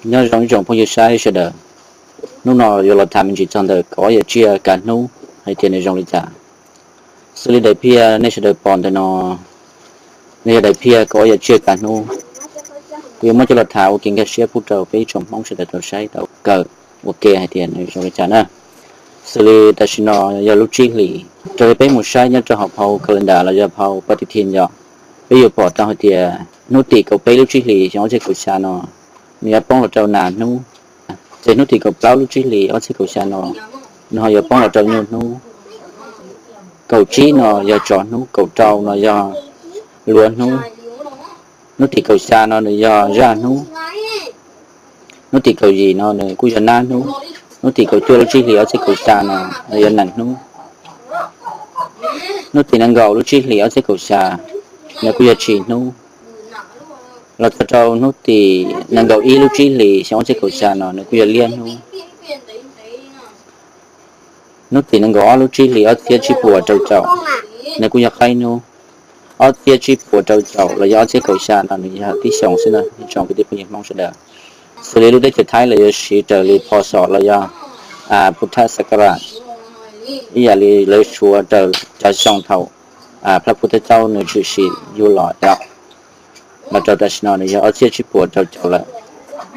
Nyob zoo ib tsoom phooj ywg saib sawv daws, hnub no yuav los tham me ntsis txog ntawm kaum ob yam tsiaj kav hnub hais tias nws zoo li cas. Xws li daim phiaj nej sawv daws pom ntawm no, nws yog daim phiaj kaum ob yam tsiaj kav hnub. Kuv yuav muab coj los tham ua kev nkag siab pub rau peb ib tsoom Hmoob sawv daws tau saib tau kawm ua ke hais tias nws zoo li cas na. Xws li tam sim no yog lub tsib hlis, raws li peb mus saib nyob rau hauv phau calendar los yog phau paj ti thi yom, peb yuav pom tau hais tias hnub tim kaum peb lub tsib hlis xyoo ob txhiab kaum xya no, nws yuav poob los rau nas hnub. Ces hnub tim kaum plaub lub tsib hlis ob txhiab kaum xya no, nws ho yuav poob los rau nyuj hnub. Kaum tsib no yog tsov hnub, kaum rau no yog luav hnub, hnub tim kaum xya no nws yog zaj hnub, hnub tim kaum yim no nws kuj yog nab hnub, hnub tim kaum cuaj lub tsib hlis ob txhiab kaum xya no nws yog nees hnub, hnub tim nees nkaum lub tsib hlis ob txhiab kaum xya nws kuj yog tshis hnub, los txog rau hnub tim nees nkaum ib lub tsib hlis xyoo ob txhiab kaum xya no nws kuj yog liab hnub. Hnub tim nees nkaum ob lub tsib hlis ob txhiab tsib puas rau caum, nws kuj yog qaib hnub. Ob txhiab tsib puas rau caum los yog ob txhiab kaum xya no nws yog tib xyoos xwb na ib tsoom kwv tij phooj ywg Hmoob sawv daws. Xws li lub teb chaws Thaib lawv yuav siv raws li pho xom los yog phu thaj xab ka ras, ib yam li lawv suav raws cov xyoo thaum Phaj Phu Thaj Caub nws tshwm sim yug los yom, los rau tam sim no nws yog ob txhiab tsib puas rau caum lawm.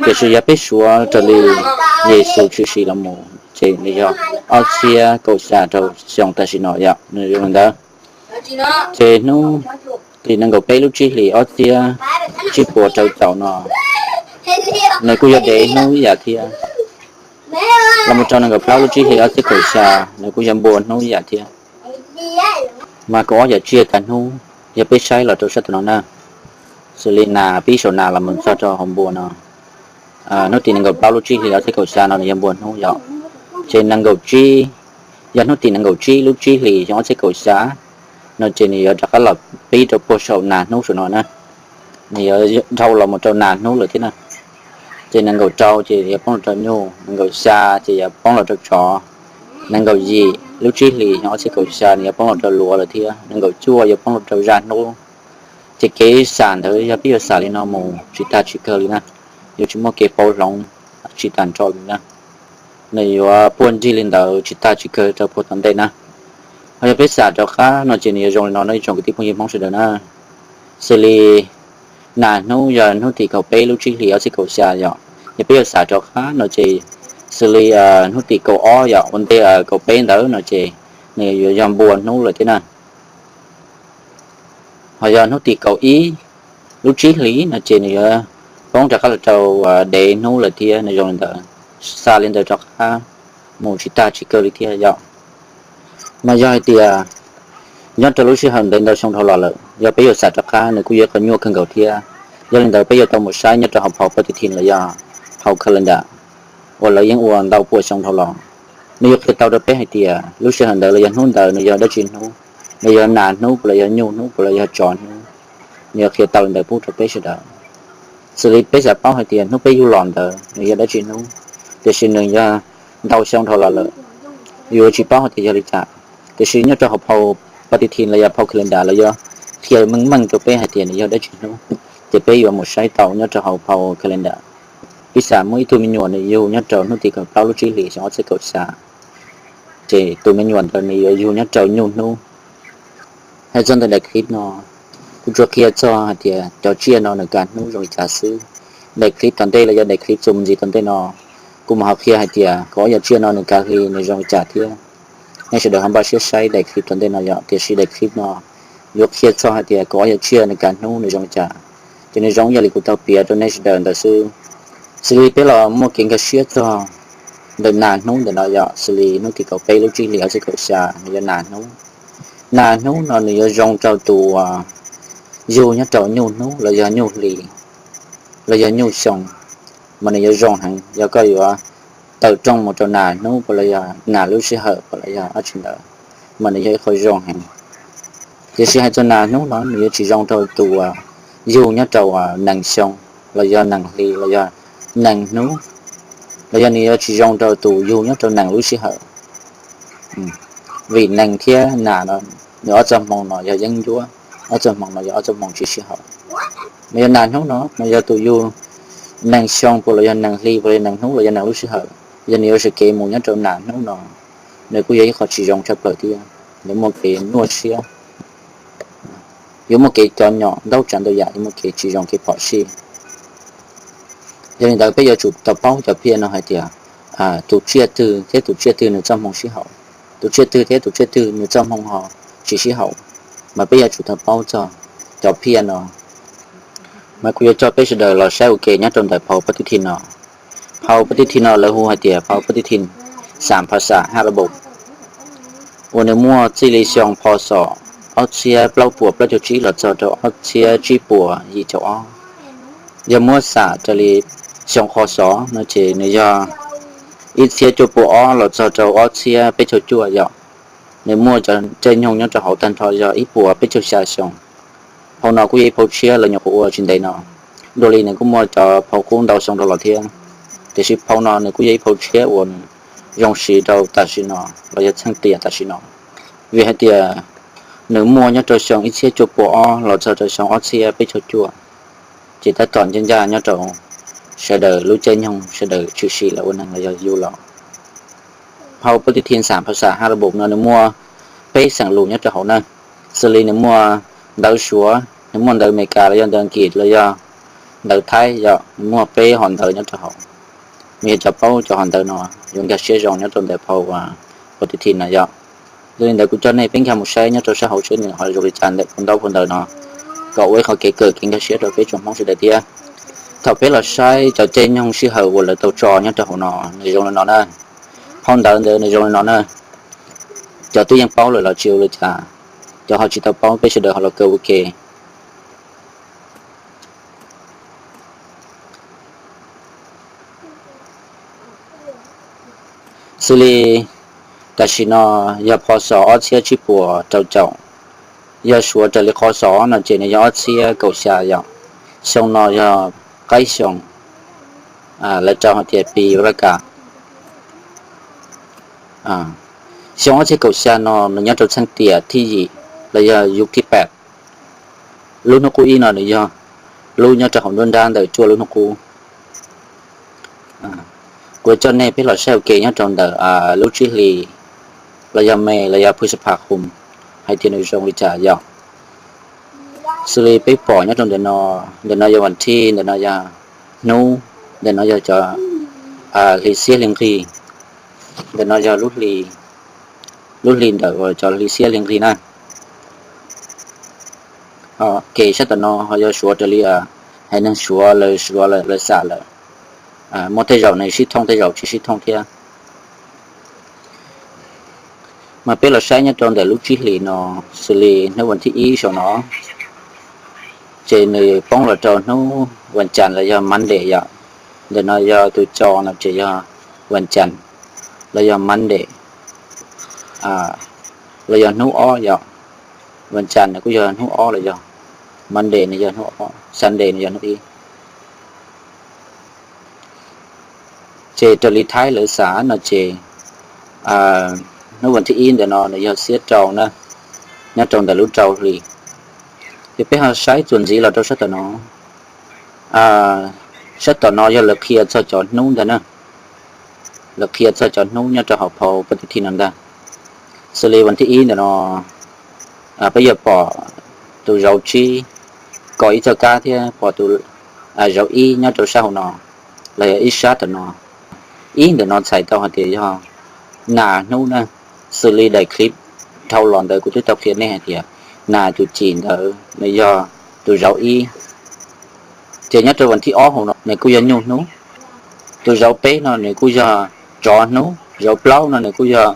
Tiam sis yog peb suav raws li Yes Xus tshwm sim los mus ces nws yog ob txhiab kaum xya rau xyoo tam sim no yom, nws zoo li ntawd. Ces hnub tim nees nkaum peb lub tsib hlis ob txhiab tsib puas rau caum no nws kuj yog dev hnub ib yam thiab. Los mus rau nees nkaum plaub lub tsib hlis ob txhiab kaum xya nws kuj yog npua hnub ib yam thiab. Mas kaum ob yam tsiaj kav hnub yog peb saib los rau sab tom no na, xws li nas, pib saum nas los mus txog rau hauv npua no, hnub tim nees nkaum plaub lub tsib hlis ob txhiab kaum xya no nws yog npua hnub yom. Ces nees nkaum tsib, yog hnub tim nees nkaum tsib lub tsib hlis xyoo ob txhiab kaum xya no ces nws yuav rov qab los pib rau puag saum nas hnub saum no na, nws yuav dhau los mus rau nas hnub lawm thiab na. Ces nees nkaum rau ces yuav poob los rau nyuj, nees nkaum xya ces yuav poob los rau tsov, nees nkaum yim lub tsib hlis xyoo ob txhiab kaum xya nws yuav poob los rau luav lawm thiab, nees nkaum cuaj yuav poob los rau zaj hnub. Ces kev xam ntawd yog peb yuav xam li no mus tsis tag tsis kawg li na, yuav tsis muaj kev pauv hloov tsis tag nrho li na. Nws yuav puag nrig li ntawd tsis tag tsis kawg rau puag tom ntej na. Ho yog peb xam rov qab no ces nws yuav zoo li no no ib tsoom kwv tij phooj ywg Hmoob sawv daws na. Xws li nas hnub yog hnub tim kaum peb lub tsib hlis ob txhiab kaum xya yom, yog peb yuav xam rov qab no ces xws li hnub tim kaum ob yom, ua ntej kaum peb ntawd no ces nws yuav yog npua hnub lawm thiab na. Ho yog hnub tim kaum ib lub tsib hlis no ces nws yuav poob rov qab los rau dev hnub lawm thiab, nws zoo li ntawd, xa li ntawd rov qab mus tsis tag tsis kawg li thiab yom. Mas yog hais tias nyob rau lub sij hawm ntawd ntau xyoo dhau los lawm, yog peb yuav xam rov qab nws kuj yuav qhov nyuaj kawg nkaus thiab. Yog li ntawd peb yuav tau mus saib nyob rau hauv phau paj ti thi los yog phau calendar uas lawv yeej ua ntau puas xyoo dhau los, nws yuav qhia tau rau peb hais tias lub sij hawm ntawd los yog hnub ntawd nws yog dab tsi hnub, nws yog nas hnub puas los yog nyuj hnub puas los yog tsov hnub, nws yuav qhia tau li ntawd pub rau peb sawv daws. Xws li peb xav paub hais tias hnub peb yug los ntawd nws yog dab tsi hnub, tiam sis nws yog ntau xyoo dhau los lawm, yuav tsis paub hais tias yog li cas. Tiam sis nyob rau hauv phau paj ti thi los yog phau calendar lawv yuav qhia meej meej rau peb hais tias nws yog dab tsi hnub, ces peb yuav mus saib tau nyob rau hauv phau calendar. Piv xam muaj ib tug me nyuam nws yug nyob rau hnub tim kaum plaub lub tsib hlis xyoo ob txhiab kaum xya, ces tus me nyuam ntawd nws yuav yug nyob rau nyuj hnub. Hais txog ntawm daim clip no, kuv tsuas qhia txog hais tias cov tsiaj no nws kav hnub zoo li cas xwb. Daim clip tom ntej los yog daim clip txuas mus ntxiv tom ntej no, kuv mam ho qhia hais tias kaum ob yam tsiaj no nws kav hli nws zoo li cas thiab. Nej sawv daws ho npaj siab saib daim clip tom ntej no yom, tiam sis daim clip no yuav qhia txog hais tias kaum ob yam tsiaj nws kav hnub nws zoo li cas, ces nws zoo ib yam li kuv tau piav rau nej sawv daws ntawd xwb. Xws li peb los muaj kev nkag siab txog ntawm nas hnub ntawm no yom, xws li hnub tim kaum peb lub tsib hlis ob txhiab kaum xya nws yog nas hnub. Nas hnub no nws yuav zoo rau tus uas yug nyob rau nyuj hnub los yog nyuj hli los yog nyuj xyoo, mas nws yuav zoo heev. Yog koj yuav tawm rooj mus rau nas hnub puas los yog nas lub sij hawm puas los yog dab tsi ntawd, mas nws yog ib qho zoo heev. Tiam sis hais txog nas hnub no nws yuav tsis zoo rau tus uas yug nyob rau nees xyoo los yog nees hli los yog nees hnub, los yog nws yuav tsis zoo rau tus yug nyob rau nees lub sij hawm. Vim nees thiab nas no nws ob txoj hmoo no yog yeeb ncuab, ob txoj hmoo no yog ob txoj hmoo tsis sib haum. Mas yog nas hnub no mas yog tus yug nees xyoo puas los yog nees hli puas los yog nees hnub los yog nees lub sij hawm, yog nws yuav sawv kev mus nyob rau nas hnub no, nws kuj yog ib qho tsis zoo tshaj plaws thiab. Nws muaj kev nyuaj siab, yuav muaj kev cov nyom ntau tsav ntau yam, yuav muaj kev tsis zoo kev phom sij. Yog li ntawd peb yuav tsum tau paub cov phiaj no hais tias tus tsiaj twg thiab tus tsiaj twg nws txoj hmoo sib haum, tus tsiaj twg thiab tus tsiaj twg nws txoj hmoo ho tsis sib haum, mas peb yuav tsum tau paub txog cov phiaj no. Mas kuv yuav coj peb sawv daws los saib ua ke nyob rau ntawm phau pov tib thi no. Phau pov tib thi no lawv hu hais tias phau pov tib thi xam phas xam haj lab npaum, uas nws muaj txij li xyoo pho xom ob txhiab plaub puas plaub caug tsib los txog rau ob txhiab tsib puas yim caum ob. Yog muab xam raws li xyoo qhov xov no ces nws yog ib txhiab cuaj puas ob los txog rau ob txhiab peb caug cuaj yom. Nws muaj cov caij nyoog nyob rau hauv tag nrho yog ib puas peb caug xya xyoo. Phau no kuj yog ib phau tshiab lawv nyuam qhuav ua tsis ntev no. Dua li nws kuj muaj cov phau qub ntau xyoo dhau los thiab, tiam sis phau no nws kuj yog ib phau tshiab uas nws zoo siv rau tam sim no los yog txheej tiam tam sim no, vim hais tias nws muaj nyob rau xyoo ib txhiab cuaj puas ob los txog rau xyoo ob txhiab peb caug cuaj, ces tab tom ncaj ncaj nyob rau sawv daws lub caij nyoog sawv daws tshwm sim los ua neeg los yog yug los. Phau pov tib thi xam phas xam haj lab npaum no nws muaj peb xeem lus nyob rau hauv na, xws li nws muaj ntawv Suav, nws muaj ntawv Amelikas los yog ntawv Askiv los yog ntawv Thaib yom, nws muaj peb hom ntawv nyob rau hauv. Mas yog cov paub cov hom ntawv no yuav nkag siab zoo nyob rau ntawm phau pov tib thi no yom. Yog li ntawd kuv coj nej peb nkag mus saib nyob rau sab hauv seb nws ho zoo li cas ntawm phau ntaub phau ntawv no, kom ua ib qho kev kawm kev nkag siab rau peb tsoom Hmoob sawv daws thiab. Thaum peb los saib cov caij nyoog sij hawm uas lawv tau tso nyob rau hauv no nws zoo li no na. Phau ntawv ntawd nws zoo li no na. Cov twb yeej paub lawm los tsis ua li cas, cov ho tsis tau paub peb sawv daws ho los kawm ua ke. Xws li tam sim no yog pho xos ob txhiab tsib puas rau caum, yog suav raws li qhov xov no ces nws yog ob txhiab kaum xya yom. Xyoo no yog qaib xyoo, lawv rau hais tias pi vaj kas. Xyoo ob txhiab kaum xya no nws nyob rau txheej tiam thib yim los yog yug thib pam. Lub hnub qub ib no nws yog lub nyob rau hauv nruab nrab ntawm cuaj lub hnub qub. Kuv coj nej peb los saib ua ke nyob rau ntawm lub tsib hlis los yog me los yog phu xab pha qhum hais tias nws zoo li cas yom. Xws li peb pom nyob rau ntawm no, ntawm no yog vas thib, ntawm no yog hnub, ntawm no yog cov hli xiab hli nqig, ntawm no yog lub hli ntawm cov hli xiab hli nqig na. Ke sab tom no ho yog suav raws li haiv neeg suav lawv suav lawv xam lawm. Muaj tej zaum nws sib thooj tej zaum tsis sib thooj thiab. Mas peb los saib nyob rau ntawm lub tsib hlis no, xws li hnub vas thib ib saum no, ces nws poob los rau hnub vas cas los yog Monday yom. Ntawm no yog tus co no ces yog vas cas los yog Monday, los yog hnub ob yom. Vas cas nws kuj yog hnub ob los yog Monday nws yog hnub ob, Sunday nws yog hnub ib. Ces raws li Thaib lawv xav no ces hnub vas thib ib ntawm no nws yog xiab rau na, nyob rau ntawm lub rau hli. Ces peb ho saib txuas ntxiv los rau sab tom no. Sab tom no yog lawv qhia txog cov hnub ntag na, lawv qhia txog cov hnub nyob rau hauv phau pov thib thi no ntag. Xws li vas thib ib ntawm no peb yuav pom tus zauv tsib kaum ib txoj kab thiab pom tus zauv ib nyob rau sab hauv no, los yog ib sab tom no. Ib ntawm no txhais tau hais tias yog nas hnub na, xws li daim clip dhau los ntawd kuv twb tau qhia nej hais tias nas cum cim ntawd nws yog tus zauv ib. Ces nyob rau vas thib ob hauv no nws kuj yog nyuj hnub. Tus zauv peb no nws kuj yog tsov hnub, zauv plaub no nws kuj yog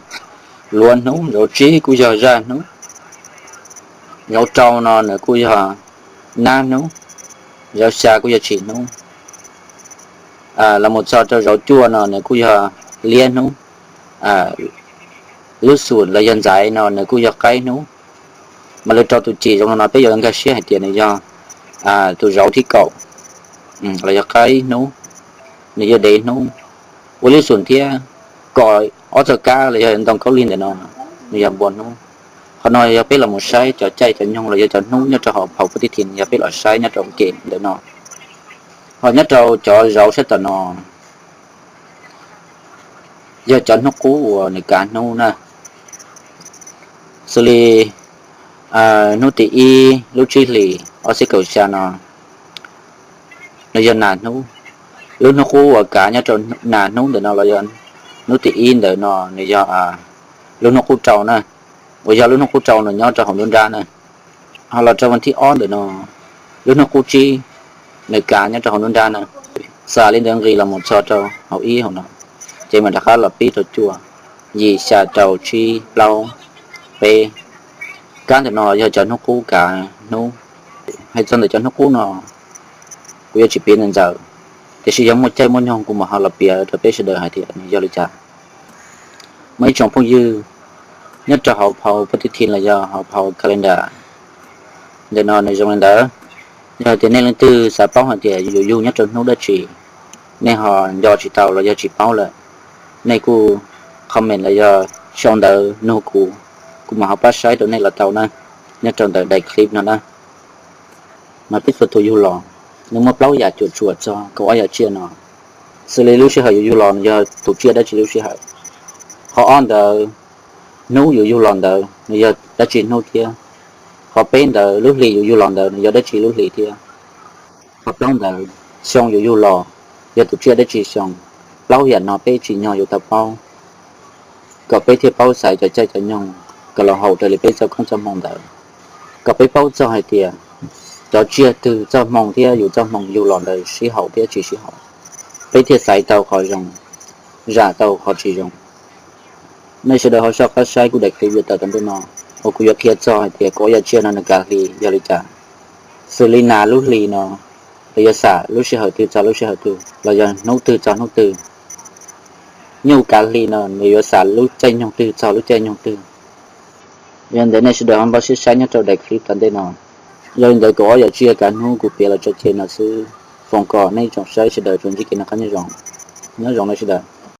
luav hnub, zauv tsib kuj yog zaj hnub, zauv rau no nws kuj yog nab hnub, zauv xya kuj yog tshis hnub. Los mus txog rau zauv cuaj no nws kuj yog liab hnub, lub xum los yog ntxaiv no nws kuj yog qaib hnub. Mas lawv rau tus cim zoo no no peb yuav nkag siab hais tias nws yog tus zauv thib kaum los yog qaib hnub, nws yog dev hnub. Ua lub xum thiab kom ob txoj kab los yog ntoo kaub lig ntawm no, nws yog npua hnub. Qhov no yog peb los mus saib cov caij cov nyoog los yog cov hnub nyob rau hauv phau pov thib thi, yog peb los saib nyob rau kem ntawm no. Ho nyob rau cov zauv sab tom no yog cov hnub qub uas nws kav hnub na, xws li hnub tim ib lub tsib hlis ob txhiab kaum xya no, nws yog nas hnub. Lub hnub qub uas kav nyob rau nas hnub ntawm no los yog hnub tim ib ntawm no nws yog lub hnub qub rau na, uas yog lub hnub qub rau nws nyob rau hauv nruab nrab na. Ho los rau vas thib ob ntawm no, lub hnub qub tsib nws kav nyob rau hauv nruab nrab na. Xam li ntawd nqis los mus txog rau hauv ib hauv no, ces mam rov qab los pib rau cuaj, yim, xya, rau, tsib, plaub, peb. Kab ntawm no yog cov hnub qub kav hnub. Hais txog ntawm cov hnub qub no, kuv yuav tsis piav ntawm ntxawm, tiam sis yog muaj caij muaj nyoog kuv mam ho los piav rau peb sawv daws hais tias nws yog li cas. Mas ib tsoom phooj ywg, nyob rau hauv phau pov tib thi los yog hauv phau calendar ntawm no nws zoo li ntawd. Yog hais tias nej leej twg xav paub hais tias yus yug nyob rau hnub dab tsi, nej ho nco tsis tau los yog tsis paub lawm, nej kuj comment los yog sau ntawv nug kuv, kuv mam ho pab saib rau nej los tau na, nyob rau ntawm daim clip no na. Mas peb txhua tus yug los, nws muaj plaub yam cuam tshuam txog kaum ob yam tsiaj no. Xws li lub sij hawm yus yug los nws yog tus tsiaj dab tsi lub sij hawm. Qhov ob ntawd, hnub yus yug los ntawd nws yog dab tsi hnub thiab. Qhov peb ntawd, lub hlis yus yug los ntawd nws yog dab tsi lub hlis thiab. Qhov plaub ntawd, xyoo yus yug los yog tus tsiaj dab tsi xyoo. Plaub yam no peb tsim nyog yuav tau paub, kom peb thiaj paub xaiv cov caij cov nyoog kom los haum raws li peb txoj koob txoj hmoo ntawd, kom peb paub txog hais tias cov tsiaj twg txoj hmoo thiab yus txoj hmoo yug los ntawd sib haum thiab tsis sib haum, peb thiaj xaiv tau qhov zoo, zam tau qhov tsis zoo. Nej sawv daws ho soj qab saib kuv daim clip yuav tawm tom ntej no, uas kuv yuav qhia txog hais tias kaum ob yam tsiaj no nws kav hli yog li cas. Xws li nas lub hlis no, lawv yuav xam lub sij hawm twg txog lub sij hawm twg los yog hnub twg txog hnub twg. Nyuj kav hli no nws yuav xam lub caij nyoog twg txog lub caij nyoog twg. Yog li ntawd nej sawv daws ho npaj siab saib nyob rau daim clip tom ntej no. Yog li ntawd kaum ob yam tsiaj kav hnub kuv piav los tso tseg no xwb, foom kom nej tsoom saib sawv daws tsuas ntsib kev noj qab nyob zoo, nyob zoo nej sawv daws.